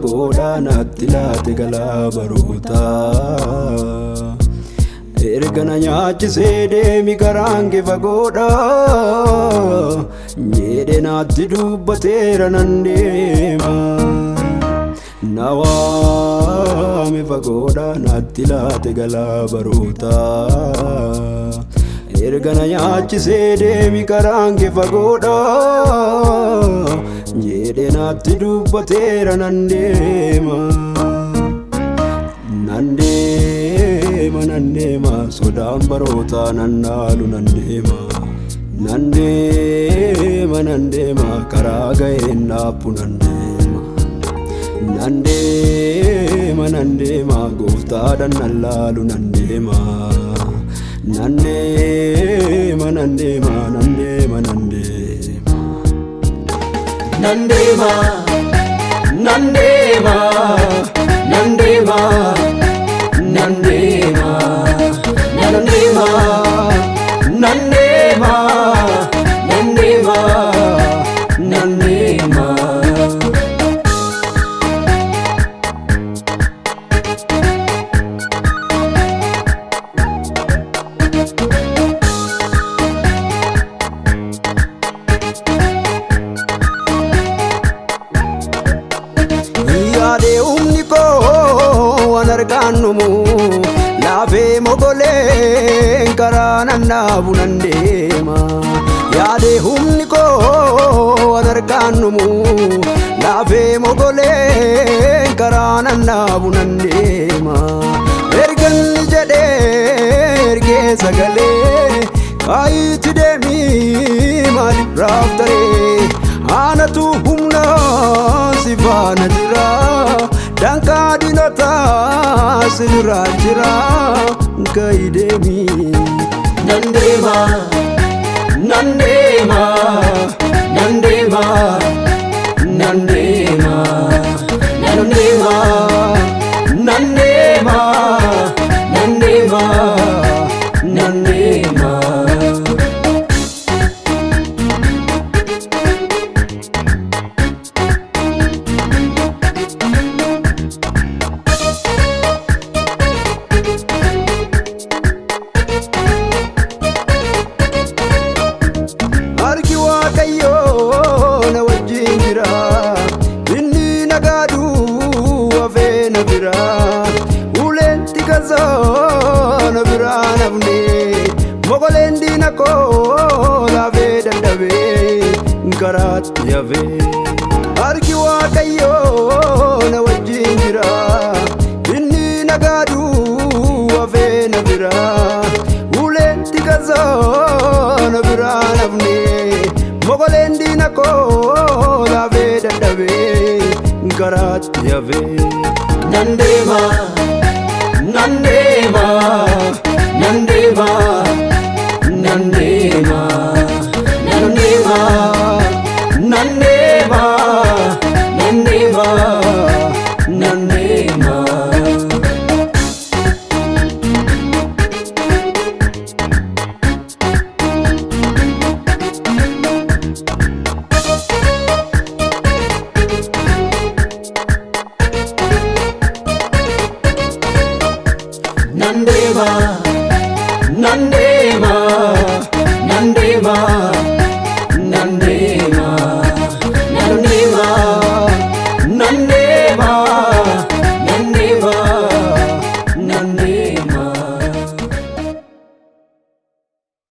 Fagoodhaa natti laate galaa barootaa. Erga na nyaachisee deemi karaan kee fagoodha. Jedhe natti dubbateera nan deema. Na waame fagoodhaa natti laate galaa barootaa. Erga na nyaachisee deemi karaan kee fagoodha. Jedhe natti dubbateera nan deema. Nan deema, nan deema, sodaan barootaa nan dhaalu nan deema. Nan deema, nan deema, karaa ga'een dhaabbu nan deema. Nan deema, nan deema, gooftaadhaan nan laalu nan deema. Nan deema, nan deema, nan deema, nan deema. Nan deema, nan deema, nan deema, nan deema, nan deema, nan deema, nan deema, nan deema. Yaadee humni koo waan harkaan dhumu laafee mogoleen karaa nan dhaabu nan deema. Yaadee humni koo waan harkaan dhumu laafee mogoleen karaa nan dhaabu nan deema. Erganni jedhee ergee sagalee kaayitti deemii maaliif raaftaree? Anatu humna si faana jira, danqaa diinotaa si dura jira, ka'i deemi. Nan deema, nan deema, nan deema, nan deema, nan deema, nan deema, nan deema, nan deema. Harki Waaqayyoo na wajjin jira, inni nagaaduu hafee na bira, uleen tikasoo na biraa nafne, mogoleen diina koo laafee dadhabee karaatti hafee. Harki Waaqayyoo na wajjin jira, inni nagaaduu hafee na bira, uleen tikasoo na biraa nafne, mogoleen diina koo laafee dadhabee karaatti hafee. Nan deema, nan deema,